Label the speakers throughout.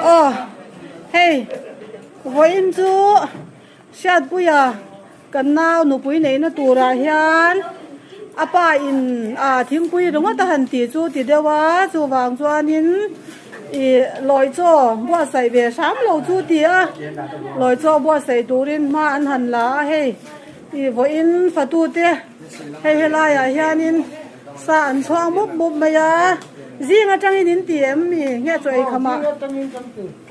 Speaker 1: Aw hei vawiin chu Hriatpuia kan nau nupui neihna turah hian a pa in ah thingpui ringawt a han tih chu ti deuh a chuvang chuanin ih lawi chaw buatsaih ve hram lo chu ti a lawi chaw buatsaih turin hma an han la a hei ih vawiin fatute hei helaiah hianin sa an chhuang mup mup mai a zing atangin in ti em mi nge chaw ei khamah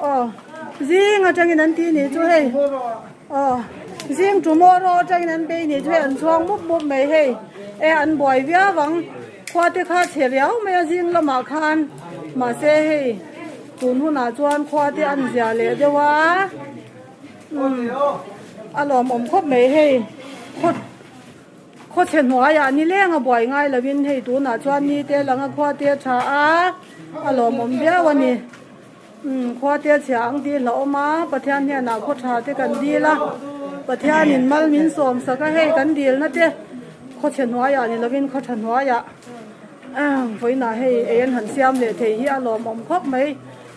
Speaker 1: aw zing atangin an ti nih chu hei. Aw, zing tomorrow atangin an bei ni chu hei an chhuang mup mup mai hei e an buai viau ang khua te kha chhe riau mai a zing lamah khan mahse hei tun hunah chuan khua te an zia leh deuh a umm a lawmawm khawp mai hei khaw khaw chhe hnuaiah ni leng a buai ngai lovin hei tunah chuan ni te lang a khua te a tha a a lawmawm viau a ni. Umm khua te chhia ang tih hlauh awm a, Pathian hnenah khaw tha te kan dil a, Pathianin mal min sawm sak a, hei kan dilna te khaw chhe hnuaiah ni lovin khaw tha hnuaiah vawiinah hei ei an han siam leh thei hi a lawmawm khawp mai,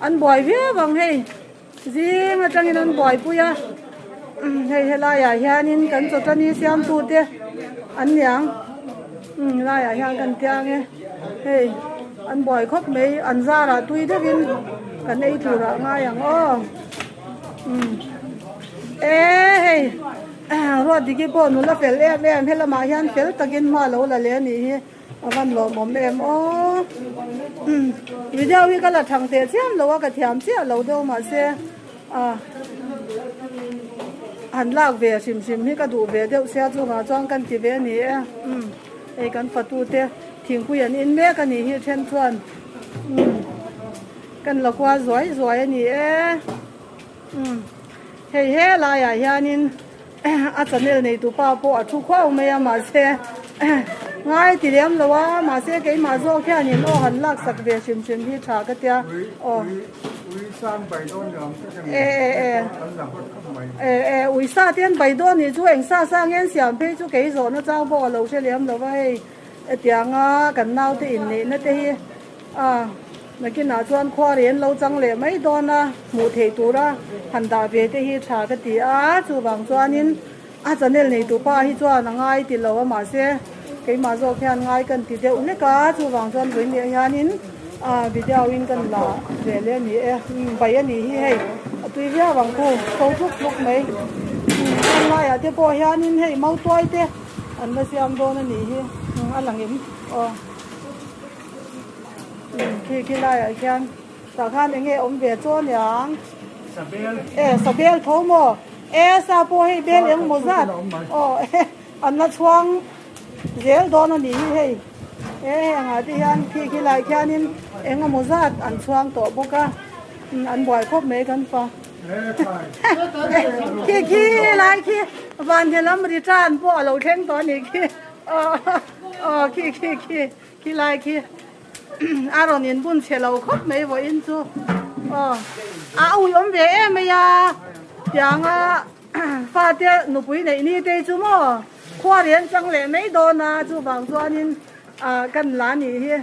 Speaker 1: an buai viau ang hei zing atangin an buaipui a, hei helaiah hianin kan chawtani siamtute an niang. Umm laiah hian kan tiang e hei an buai khawp mai an zarah tui deuhin kan ei turah ngai ang aw umm e hei ruat diki pawh nula fel em em helamah hian fel takin hma lo la leh a nih hi a van lawmawm em aw umm video hi ka la thang teh chiam lo a ka thiam chiah lo deuh mahse a han lak ve hrim hrim hi ka duh ve deuh sia chungah chuan kan ti ve a ni e umm hei kan fatu te thingpui an in mek a nih hi then chuan umm kan la kual zuai zuai a ni e umm hei he laiah hianin a channel nei tu pa pawh a thu khuau mai a mahse ngai ti lem lo a mahse keimah zawk hianin aw han lak sak ve hrim hrim hi tha ka tia aw. E e e e e uisa te an bai dawn nih chu eng sa sa nge an siam phei chu kei zawhna chang pawh ka lo hre lem lo va hei hetianga kan naute inneihna te hi a nakinah chuan khuari an lo chang leh mai dawn a hmuh theih tura han dah ve te hi tha ka ti a chuvang chuanin a channel neitu pa hi chuan a ngai ti lo a mahse keimah zawk hian ngai kan ti deuh hlek a chuvang chuan vawiin hianin ah video in kan la ve leh a ni e bai a nih hi hei a tui viau ang khu tho tluk tluk mai heng laiah te pawh hianin hei mautuai te an la siam dawn a nih hi a lang em aw khi khi laiah khian tah khan eng nge awm ve chaw aniang e sabel tho maw e sa pawh hei bel eng maw zat aw an la chhuang zel dawn a nih hi hei he hengah te hian khi khi lai khianin eng emaw zat an chhuang tawh bawk a an buai khawp mai kan fa khi khi lai khi van he lam return pawh a lo thleng tawh a nih khi aw khi khi khi khi lai khi a rawn in bun chhe lo khawp mai vawiin chu aw a ui awm ve em mai a tianga Fate nupui neih ni te chu maw khua rian chang leh mai dawn a chuvang chuanin ah kan la nih hi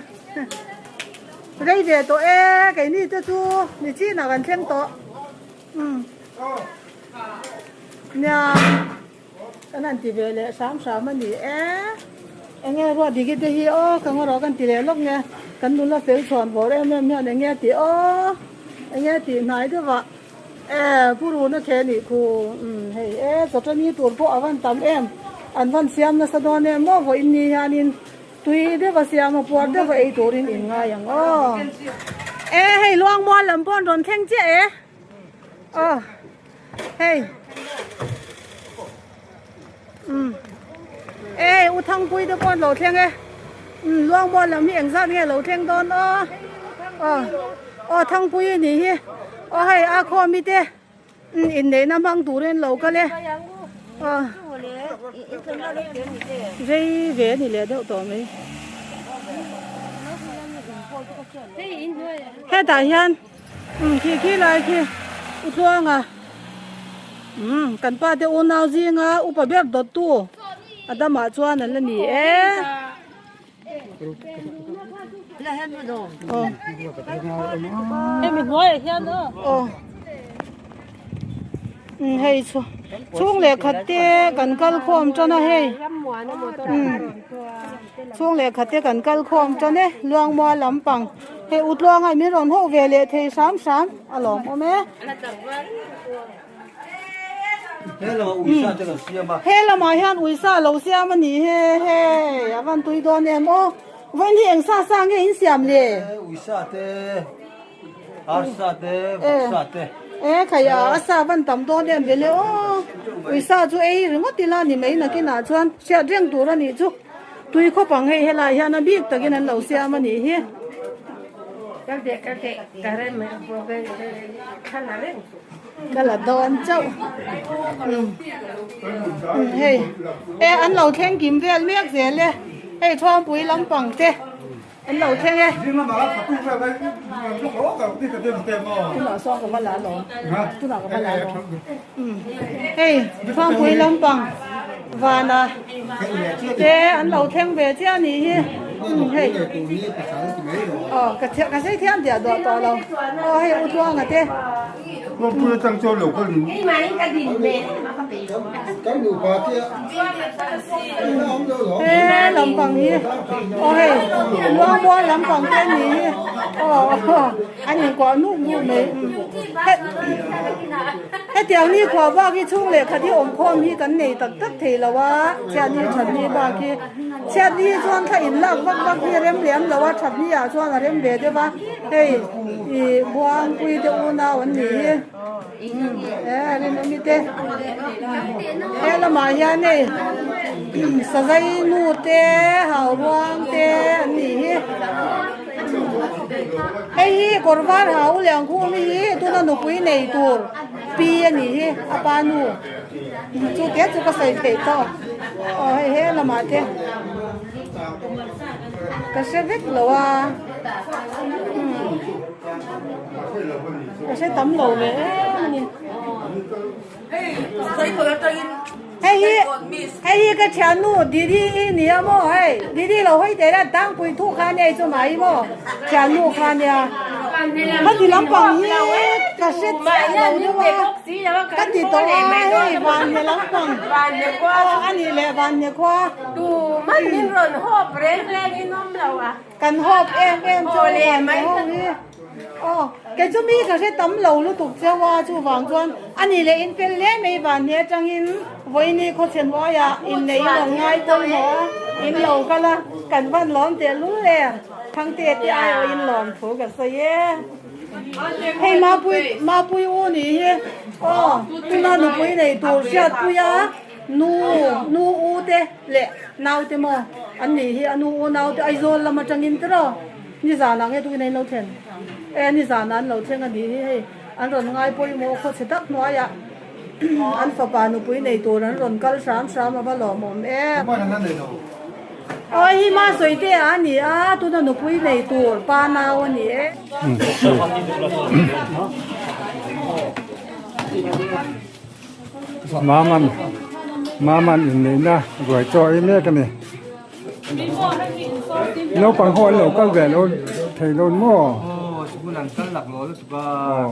Speaker 1: rei ve tawh e keini te chu ni chinah kan thleng tawh umm nia kan han ti ve leh hram hram a ni e enge ruat diki te hi aw ka ngaw rawh kan ti leh lawk nge kan nula fel chhuan vawr em em hian enge a tih aw enge a tih hnai deuh ah. E pu runa the nih khu umm hei e chawtani tur pawh a van tam em an van siam nasa dawn em maw vawiin ni hianin tui deuh a siam a puar deuh a ei turin in ngai ang aw e hei luangmual lam pawh an rawn thleng chiah e aw hei umm e u thangpui te pawh an lo thleng e umm luangmual lam hi engzat nge lo thleng dawn aw aw aw thangpui a nih hi aw hei a khaw mi te umm inneihna hmang turin an lo kal e aw rei ve a ni leh deuh tawh mai hetah hian umm khi khi lai khi u tluanga. Umm kan pa te unau zinga upa ber dawttu a damah chuan an la ni e. Hei chu chhung leh khat te kan kal khawm tan a hei chhung leh khat te kan kal khawm tan e luangmual lampang hei utluanga min rawn hauh ve leh thei hram hram a lawmawm e. He lamah hian uisa lo siam a ni he hei a van tui dawn em aw vawiin hi eng sa sa nge in siam le
Speaker 2: uisa te arsa te vawksa te
Speaker 1: e khai a a sa van tam dawn em vele aw uisa chu ei ringawt ila ni mai nakinah chuan hriat reng tur a nih chu tui khawp ang hei helai hian a bik takin an lo siam a nih hi. Ka la dawn chauh umm hei e an lo thleng kim vel mek zel e hei thuampui lampang te an lo thleng e tunah sawn ka va la alawm tunah ka va la alawm umm hei thuampui lampang vana te an lo thleng ve chiah a nih hi umm hei aw ka ka sei thiam diah duah tawh lo aw hei u tluanga te. He lampang hi aw hei luangmual lampang te a nih hi aw an inkuah nuk nuk mai hetiang ni khuah bak hi chhung leh khat hi awmkhawm hi kan nei tak tak thei lo a chhiatni thatni bak hi chhiatni chuan thla inlak vak vak hi rem lem lo a thatni ah chuan a rem ve deuh a hei ih buangpui te unau an nih hi e rinawmi te he lamah hian hei sazai nu te hau ruang te an nih hi hei hi kawr var ha u liang khum hi tuna nupui nei tur pi a nih hi a pa nu chu te chu ka sawi theih tawh aw hei he lamah te. Ka hre vek lo a ka hre tam lo ve em a ni hei hi hei hi ka thiannu Didi i ni a maw hei Didi lo hawi teh la tangpui thu kha nia i chu mai maw thiannu kha nia heti lampang hi ka hre chiah lo deuh a ka ti tawh a hei vanhne lampang aw a nih leh vanhne khua.
Speaker 3: Tu man min rawn hawp reng reng in awm lo a.
Speaker 1: Kan hawp em em chu van te ho hi. Aw kei chu mi ka hre tam lo lutuk cheu a chuvang chuan a ni leh in fel hle mai van hi atangin vawiini khawchhe hnuaiah inneih in rawn ngai pawimawh a in lo kal a kan van lawm teh lul e Thangte te aiawh in lawm thu ka sawi e. Hei Mapui Mapui u nih hi aw tuna nupui nei tur hriatpui a. Nu, nu u te leh nau te maw an nih hi a nu u nau te Aizawl lam atangin te rawh nizan ah nge tukin an lo thlen e nizan ah an lo thleng a nih hi hei an rawn ngai pawimawh khaw chhe tak hnuaiah an fapa nupui nei tur an rawn kal hram hram a va lawmawm em. Awi hi ma sawi te a ni a tuna nupui nei tur pa nau a ni e.
Speaker 4: Maman Maman inneihna ruai chaw ei mek a ni. Naupang ho an lo kal ve lo thei lo maw?
Speaker 2: Aw sikul an kal lak lo lutuk a.
Speaker 4: Aw.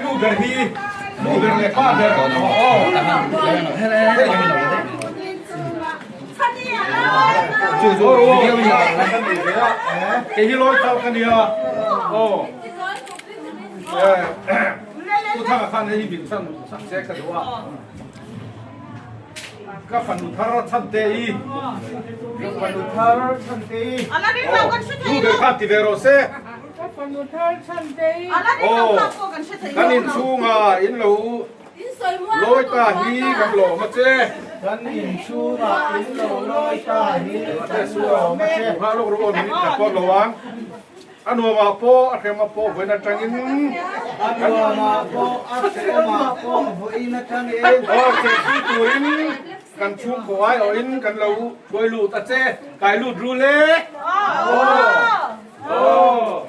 Speaker 4: Nu ber hi nu ber leh pa ber aw chu chu kei hi lawi chau ka nia aw pu thanga khan hei min chhan sak che ka duh a ka fanu thar chhan te i ka fanu thar chhan te i nu ber khan ti ve rawh se. Aw, kan inchhunga in lo lawi ta hi kan lawm a che.
Speaker 2: Kan inchhunga in lo lawi ta hi kan lawm a che.
Speaker 4: Nghah lawk rawh aw, minute khat pawh lo ang. A nuamah pawh a hremah pawh vawiin atangin.
Speaker 2: A nuamah pawh a hremah pawh vawiin atangin.
Speaker 4: Aw, chehpui turin kan chhungkaw aiawhin kan lo hruai lut a che. Kai lut ru le. Aw.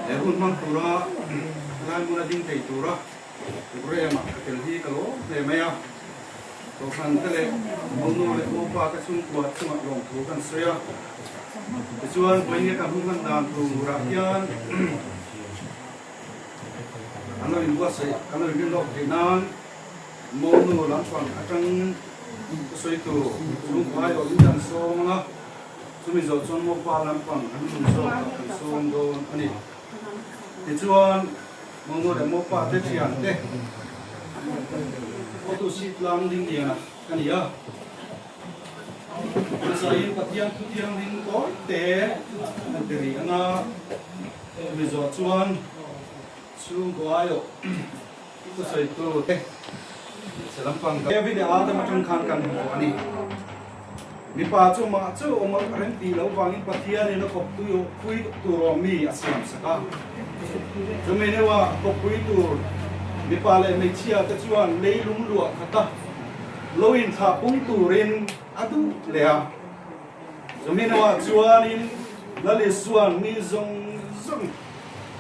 Speaker 5: He hun hmang tura lai hmuna ding thei tura Rema ka tel hi ka lawm hle mai a. Kohhran te leh Monu leh Mopa te chhungkua chungah lawmthu kan sawi a. Tichuan, vawiin kan hun hman dan turah hian an lo inbuatsaih, kan lo inrin lawk theih nan Monu lampang atang thusawi tur chhungkua aiawhin kan sawm ang a, chumi zawh chuan Mopa lampang an hun zawk ah kan sawm dawn a ni. Tichuan. Monu leh Mopa te thian te Hotu seat lam ding liana ka ni a. Hmasaiin Pathian thu thianghlim tawi te an ti rih anga mi zawh chuan chhungkaw aiawh thusawitu te chhe lampang David leh Adam atang khan kan hmu a ni. Mipa chu mah chu awm a rem tih loh vangin Pathianin a kawppui pui tur awm mi a siam sak a. Chumi neuah kawppui tur mipa leh hmeichhia te chuan leilung luah khata lo inthlah pung turin a duh leh a. Chumi neuah chuanin Lal Isua'n mi zawng zawng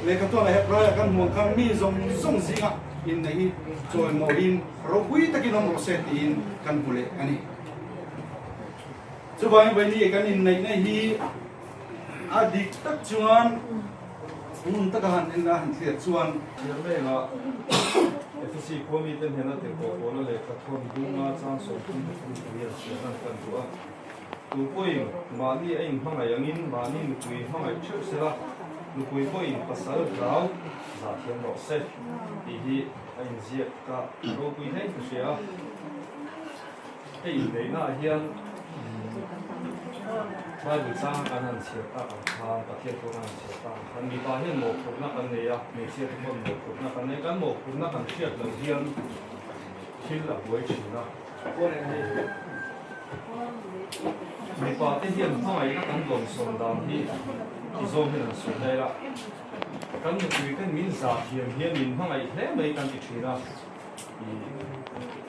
Speaker 5: lehkha tuanah Hebraia kan hmuh ang khan mi zawng zawng zingah inneih hi chawimawiin ropui takin awm rawh se tiin kan hmu leh a ni. Chuvangin vawiin kan inneihna hi a dik tak chuan ngun taka han en a han thlir chuan.
Speaker 6: Chiarmenga Efesi khua mite hnena tirhkoh pawla lehkha thawn bunga chang 33 hian chhiarna an kan duh a. Tu pawhin mahni a inhmangaih angin mahni nupui hmangaih theuh sela, nupui pawhin pasal hlau zah thiam rawh se tih hi a inziak a ropui hle ka hria a. Hei inneihnaah hian Bible changa kan han chhiar tak ang khan, Pathian thu kan han chhiar tak ang khan mipa hian mawhphurhna kan nei a, hmeichhia te pawhin mawhphurhna kan nei a, kan mawhphurhna kan hriat loh hian thil a buai thin a. Mipa te hian hmangaihna kan dawnsawm dan hi ti zawng hian an sawi daih a, kan nupui ten min zah thiam hian min hmangaih hle mai kan ti thin a.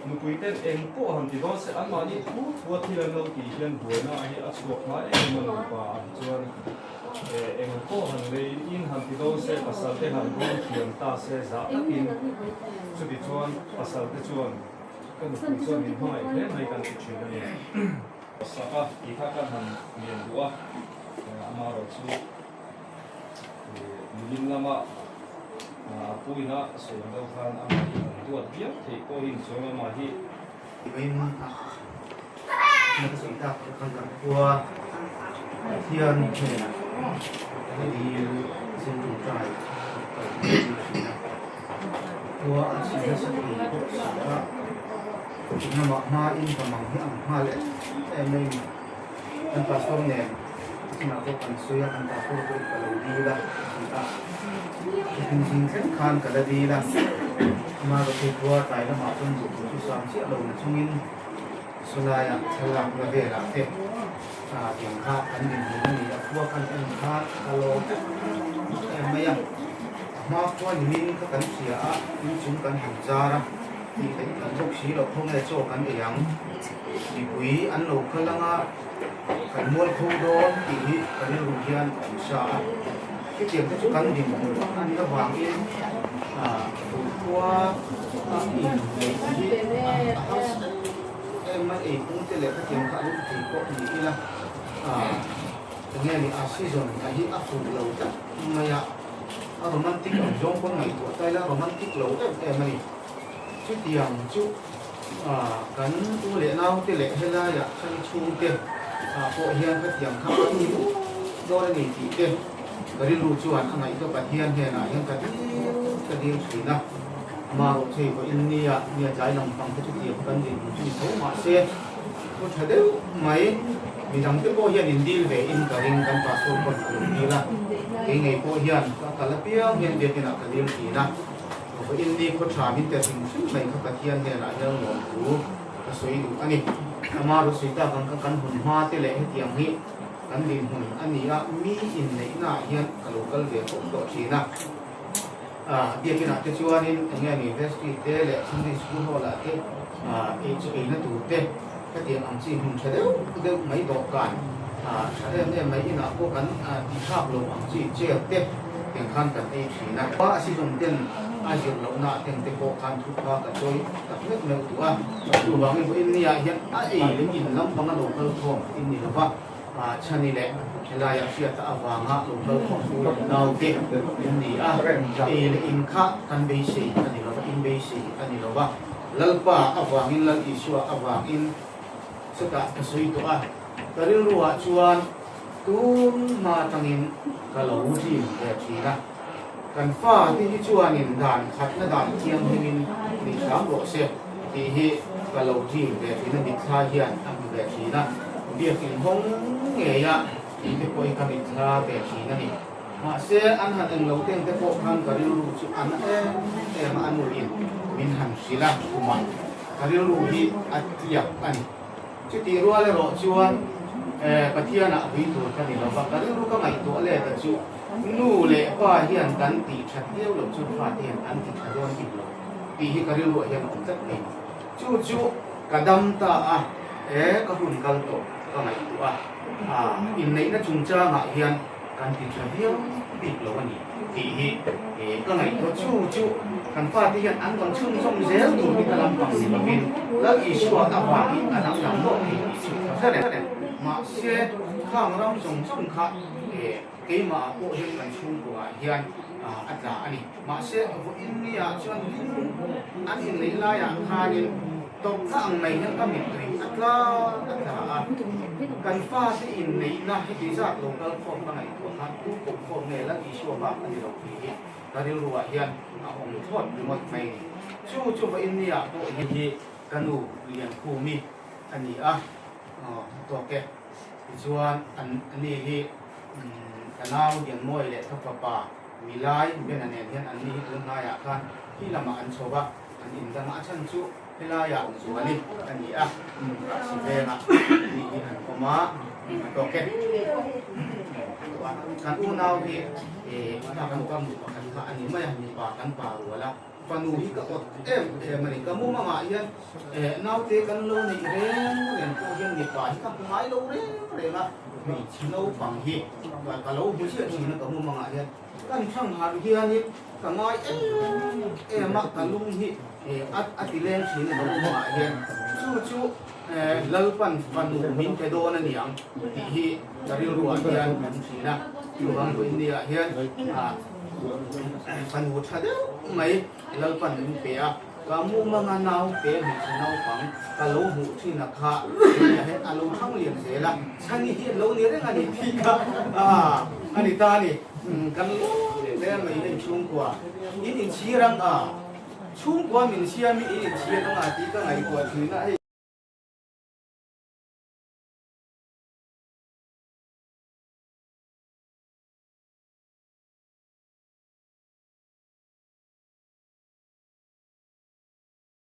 Speaker 6: Nupui ten eng pawh han ti dawn se anmahni thu thua thil an lo tih hian buaina hi a chhuak hma em em a nupa ah hi chuan eng pawh han lei in han ti dawn se pasal te han rawn thiam ta se zah takin chuti chuan pasal te chuan ka nupui chuan min hmangaih hle mai kan ti thin a ni. Saka tih kha kan han lian duh a amaherawhchu. Nimin lama a puina sawi ang deuh khan amah hi an duat viau theih pawhin chuan amah hi.
Speaker 7: Vawiin na ka sawi tak khan kan khua Pathian hnenah ka dil zin tawngtai ka dil thin a, khua a chhi nasa thei bawk si a, lamah hmain ka mang hi ang nghal em em mai a ni. Kan pastor nen chungah pawh kan sawi a, kan pastor pawh ka lo dil a a ti a, tukin zing thleng khan ka la dil a, ama rawhthei khua tlai lamah chuan duh tur chu sang chiah lo na chungin sawlaiah thlalak la velah te tiang kha kan dinhmun a ni a, khua kan en khan ka lawm em em mai a, a hma khua nimin kha kan hria a, inchung kan han zar a, tih theih kan bawk si loh khawnge chaw kan ei ang. Mipui an lo kal anga kan mual kho dawn tih hi ka rilru hian a awm sa a. Hetiang te chu kan dinhmun a nih avangin khua a inneih hi a harsa em a, eiphung te leh khatiang kha a lut thei pawh ni ila enge ni a season a hi a fuh lo tlat mai a, a romantic ang zawng pawn ngaihtuah ta ila romantic lo em em a ni. Chutiang chu. Kan u leh naute leh helaiah chhan chhungte pawh hian khatiang kha an ni mup dawn a ni tih te ka rilru chuan a ngaihtuah Pathian hnenah hian ka dil ka dil thin a. Amaherawh chei vawiin nia nia tlai lampang te chutiang kan dinhmun chu ni tho mahse thu tha deuh mai midang te pawh hian in dil ve in ka ring kan pastor pawn a lo dil a kei ngei pawh hian ka kal apiang hian biakinah ka dil thin a. Vawiin ni khaw tha min pe hrim hrim mai kha Pathian hnenah hian lawmthu ka sawi duh a ni. Ama ru sawi tak ang kha kan hun hma te leh hetiang hi kan dinhmun a ni a, mi inneihnaah hian ka lo kal ve khawp tawh thin a. Biakinah te chuanin eng nge ni vestry te leh Sunday School hall ah te ei chu eina tur te hetiang ang chi hmun tha deuh deuh mai dawhkan tha em em mai inah pawh kan ti thlak lo ang chi chair te tiang khan kan ei thin a. A season ten a zir lohna ten te pawh khan thupha ka chawi tak meuh meuh duh a. Chuvangin vawiin niah hian a ei leh in lampanga lo kal khawm in ni lova, chhani leh helaiah hriata avanga lo kal khawm u leh naute in ni a. Ei leh in kha kan beisei a ni lova, in beisei a ni lova. Lalpa avangin Lal Isua avangin chutah ka sawi tawh a, ka rilruah chuan tun hma atangin ka lo rim ve thin a. Kan fate hi chuanin dan khatna dan thianghlimin ni hram rawh se tih hi ka lo dream ve thin a, mitthla hian a hmu ve thin a, biakin hawng ngeia tih te pawh hi ka mitthla ve thin a ni. Mahse, an han eng lo teng te pawh khan ka rilru chu a na em em a, a nuin min han hrilh a, khumah ka rilru hi a tliak a ni. Chutih rual erawh chuan Pathianah vui tur ka ni lova, ka rilru ka ngaihtuah let a chu nu leh pa hian kan tih that viau loh chuan fate hian an ti tha dawn bik lo tih hi ka rilruah hian a awm tlat mai. Chu chu ka dam ta a, e ka hun kal tawh ka ngaihtuah a, inneihna chungchangah hian kan ti tha viau bik lo a ni tih hi ka ngaihtuah. Chu chu kan fate hian an rawn chhunzawm zel tur hi ka lampang ni lovin Lal Isua avangin a danglam lawk thei tih chu ka hre reng. Mahse, khang ram zawng zawng kha keimahah pawh hian kan chhungkuaah hian a tla a ni. Mahse, vawiin niah chuan ding an inneih laiah khanin tawpna ang mai hian ka mittui a tla a tla a. Kan fate inneihna heti zat lo kal khawm ka ngaihtuah khan tu koh khawm nge Lal Isua bak a ni lo tih hi ka rilruah hian a awm thlawt ringawt mai ni. Chu chu vawiin niah pawh hian hi ka nu Liankhumi a ni a, aw tawk e. Tichuan an ani hi ka nau Lianmawi leh ka fapa Milai Bena nen hian an ni hi tun hnaiah khan khi lamah an chho va, an indang a, a chhan chu helaiah Zuali a ni a, Rahsi vengah ni hi an awm a, a tawk e. Kan unau hi kha kan pa nu pakhat kha a ni mai a, mipa kan pa rual a, fanu hi ka awt em em a ni. Ka mumangah hian naute kan lo neih reng reng pawh hian mipa hi ka hmu ngai lo reng reng a, hmeichhe naupang hi ka lo hmu chiah thin a ka mumangah hian. Kan thlang harh hianin ka ngai em em a, ka lung hi a ti leng thin a ka mumangah hian. Chu chu Lalpan fanu min pe dawn a niang tih hi ka rilruah hian ka hmu thin a. Chuvang vawiin niah hian fanu tha deuh mai Lalpan min pe a. Ka mumanga naute hmeichhe naupang ka lo hmuh thin a kha tunah hian a lo thang lian zel a, chhani hi an lo ni reng a ni tih kha a ni ta a ni. Kan lawm hle mai hei chhungkua in inchhir ang a, chhungkua min siam hi in inchhir ang a tih ka ngaihtuah thin a hei.